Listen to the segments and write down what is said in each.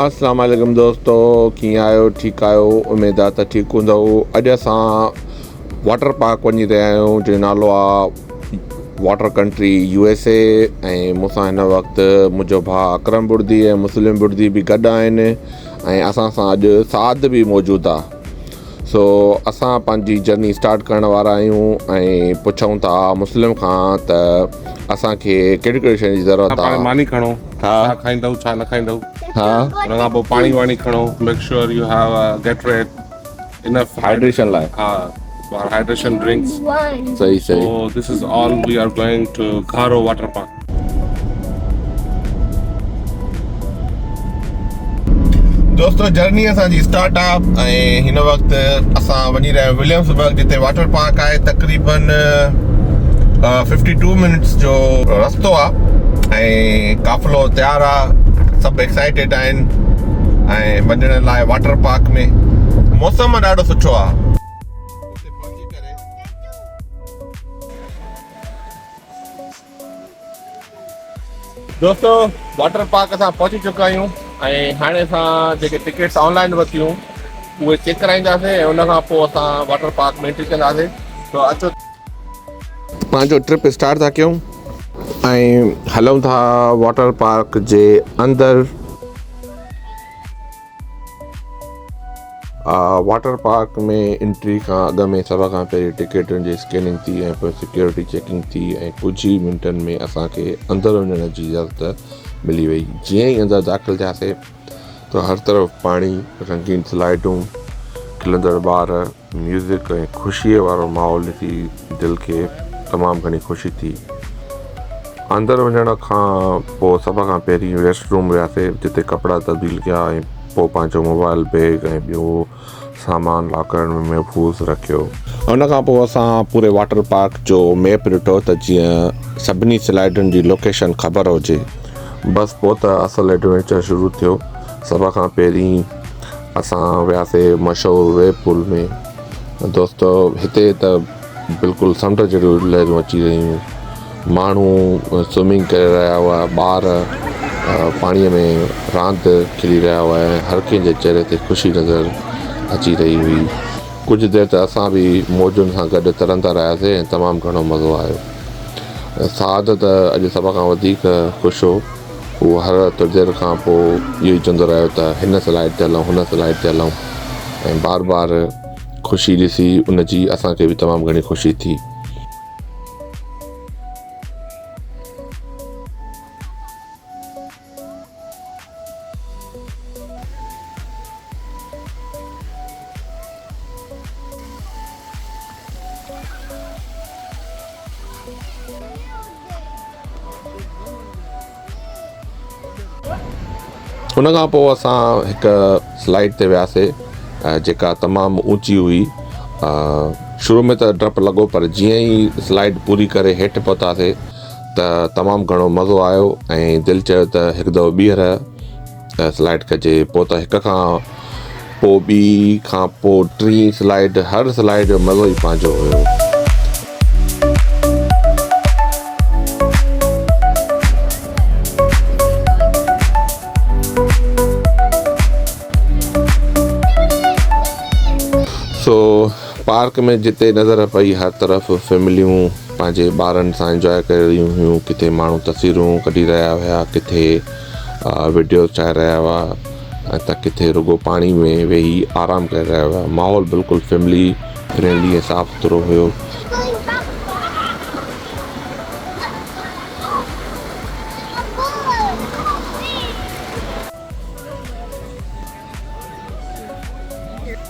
اسلام عليڪم دوستو ڪيئن آهيو ٺيڪ آهيو اميد آ ته ٺيڪ هوندؤ اڄ اسان واٽر پارڪ وڃي رهيا آهيون جنهن جو نالو آ واٽر ڪنٽري يو ايس اي ۽ مون سان هن وقت منهنجو ڀاء اڪرم بڙدي ۽ مسلم بڙدي به گڏ آهن ۽ اسان سان اڄ سعد به موجود آ سو اسان پنهنجي جرني اسٽارٽ ڪرڻ وارا آهيون ۽ پڇون ٿا مسلم کان ته اسان کي ڪهڙي ڪهڙي شين جي ضرورت پاڻ آ ماني کڻو ها ڇا کائيندؤ ڇا نه کائيندؤ ها ان کان پوء پاڻي واڻي کڻو make sure you have a Gatorade enough hydration لاء ها فار هائيڊريشن ڊرنڪس صحيح صحيح so this is all we are going to Gharo water park. دوستو جرني اسان جي اسٽارٽ آ ۽ هن وقت اسان وڃي رهيا آهيون وليمز برگ جتي واٽر پارڪ آهي تقريبن 52 منٽس جو رستو آ ۽ قافلو تيار آ سڀ ايڪسائيٽيڊ آهن ۽ وڃڻ لاء واٽر پارڪ ۾ موسم ڏاڍو سٺو آ اتي پهچي ڪري دوستو واٽر پارڪ اسان پهچي چڪا آهيون ۽ هاڻي اسان جيڪي ٽڪيٽس آن لائن ورتيون اهي چيڪ ڪرائينداسين ۽ ان کان پوء اسان واٽر پارڪ ۾ انٽري ڪنداسين تو اچو پنهنجو ٽرپ اسٽارٽ ٿا ڪيون ۽ هلون ٿا واٽر پارڪ جي اندر. واٽر پارڪ ۾ انٽري کان اڳ ۾ سڀ کان پهرين ٽڪيٽن جي اسڪيننگ ٿي ۽ پوء سيڪيورٽي چيڪنگ ٿي ۽ ڪجهه ئي منٽن ۾ اسان کي اندر وڃڻ جي اجازت ملي وئي. جيئن ئي اندر داخل ٿياسين ته هر طرف پاڻي، رنگين سلائيڊون، کلندڙ ٻار، ميوزڪ ۽ خوشيء وارو ماحول ڏسي دل کي تمام گهڻي خوشي ٿي. اندر وڃڻ کان پوء سڀ کان پهرين ريسٽ روم وياسي جتي ڪپڙا تبديل ڪيا ۽ پوء پنهنجو موبائل بيگ ۽ ٻيو سامان لاڪرن ۾ محفوظ رکيو. ان کان پوء اسان پوري واٽر پارڪ جو ميپ ڏٺو ته جيئن سڀني سلائيڊن جي لوڪيشن خبر هجي. بس پوء ته اصل ايڊوينچر شروع ٿيو. سڀ کان پهرين اسان وياسي مشهور ويو پول ۾. دوستو هتي ته بلڪل سمنڊ جهڙيون لهرون اچي رهيون هيون. ماڻهو سوئمنگ ڪري رهيا هئا، ٻار پاڻيء ۾ راند کيڏي رهيا هئا ۽ هر ڪنهن جي چهري تي خوشي نظر اچي رهي هئي. ڪجهه دير ته اسان به موجن سان گڏ ترندا رهياسي ۽ تمام گهڻو مزو آيو. سعد ته اڄ سڀ کان وڌيڪ خوش هو. هو هر ٿوري دير کان پوء اهو ئي چوندو رهيو ته هن سلائيڊ تي هلون، هن سلائيڊ تي هلون ۽ بار بار خوشي ڏسي ان جي اسان کي به تمام گهڻي خوشي ٿي. ان کان پوء اسان هڪ سلائيڊ تي وياسي جيڪا تمام اوچي هئي شروع ۾ ته ڊپ لڳو پر جيئن ئي سلائيڊ پوري ڪري هيٺ پهتاسي ته تمام گهڻو مزو آيو ۽ دل چيو ته هڪ دفعو ٻيهر سلائيڊ ڪجي پوء ته هڪ کان پوء ٻي کان پوء ٽين سلائيڊ هر سلائيڊ جو مزو ئي پنهنجو هيو. سو پارڪ ۾ جتي نظر پئي هر طرف فيمليون پنهنجي ٻارن سان انجواء ڪري رهيون هيون ڪٿي ماڻهو تصويرون ڪڍي رهيا هيا ڪٿي وڊيوز ٺاهي رهيا هئا ۽ ته ڪٿي رڳو پاڻي ۾ ويهي آرام ڪري رهيا هيا ماحول بلڪل فيملي فرينڊلي ۽ صاف سٿرو هيو.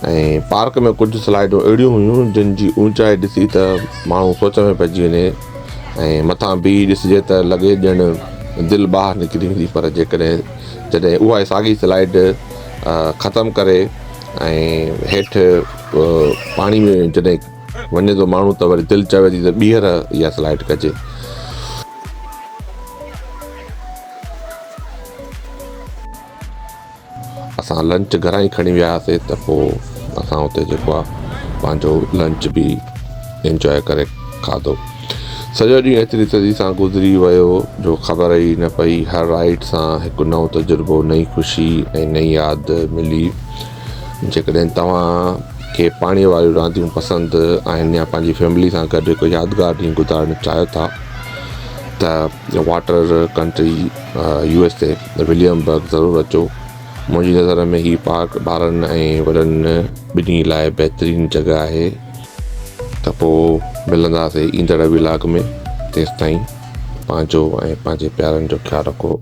۽ پارڪ ۾ ڪجهه سلائيڊون اهڙيون هيون جن جي اوچائي ڏسي ته ماڻهو سوچ ۾ پئجي وڃي ۽ مٿان بيهي ڏسجي ته لڳي ڄڻ دل ٻاهر نڪري ويندي پر جيڪڏهن جڏهن اها ئي ساڳي سلائيڊ ختم ڪري ۽ هيٺ پاڻي ۾ جڏهن وڃي ٿو ماڻهو ته وري دل چوي ٿي ته ٻيهر اها سلائيڊ ڪجي. اسان لنچ گهران ئي کڻي ويا هئاسي ته پوء اسان اتي جيڪو آهي پنهنجو لنچ به انجواء ڪري کاڌو. سڄو ڏينهن ايتري تيزي سان گذري ويو جو خبر ئي نه پئي. هر رائيڊ سان هڪ نئون تجربو، نئين خوشي ۽ نئين ياد ملي. جيڪڏهن توهان کي پاڻيء واريون رانديون پسند آهن يا پنهنجي فيملي سان گڏ هڪ يادگار ڏينهن گذارڻ چاهيو ٿا ته water country U S A Williamsburg ضرور اچو. منهنجي نظر ۾ هي پارڪ ٻارن ۽ وڏن ٻنهي لاء بهترين جڳهه آهي. ته پوء ملنداسين ايندڙ ولاگ ۾ تيستائين پنهنجو ۽ پنهنجي پيارن جو خيال رکو.